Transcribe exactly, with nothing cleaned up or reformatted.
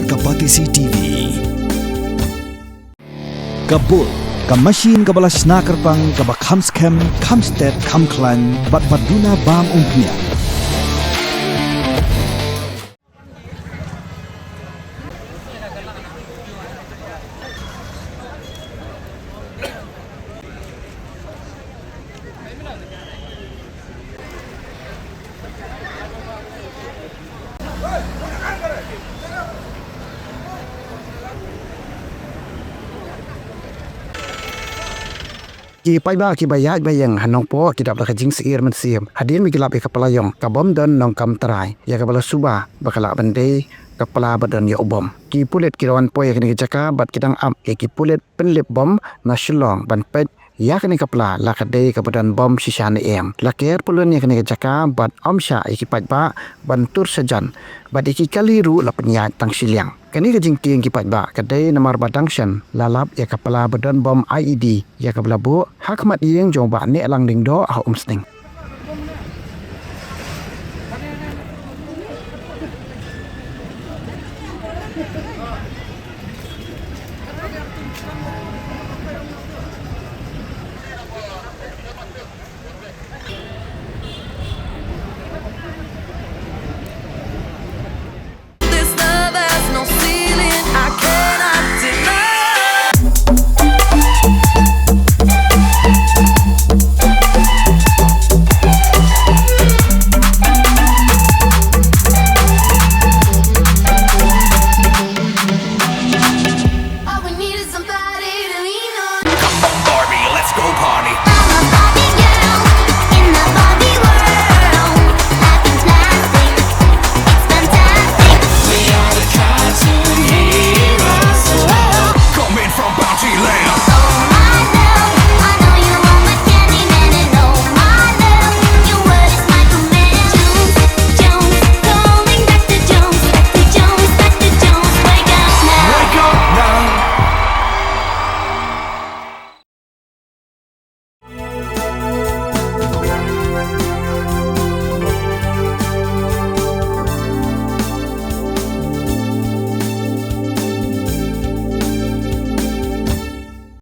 Ka Batesi T V. Ka Bull, ka machine kaba la shna kyrpang, kaba kham skhem, kham stet, kham khlaiñ, bad ba duna bam umphniang. Ki paidbah kiba ïaid ba ïeng ha Nongpoh ki dap da ka jingsyier mynsiem hadien ba ki lap ïa ka pla ïong ka bym don nongkam trai, ïa kaba la suba ba ka lah ban dei ka pla ba don ïa u bom. Ki pulit ki la wan poi ïa kane ka jaka bad ki dang ap ïa ki pulit pynlip bom na Shillong ban peit ïa kane ka pla la ka dei kaba don bom shisha ne em. La ker pylun ïa kane ka jaka bad ym shah ïa ki paidbah ban tur shajan, bad ïa ki kali ruh la pynïaid tang shiliang. Kane ka jingtieng ki paidbah ka dei namar ba dang shen la lap ïa ka pla ba don bom I E D, ïa kaba la buh ha khmat ïing jong u Bah Nehlang Lyngdoh ha Umsning.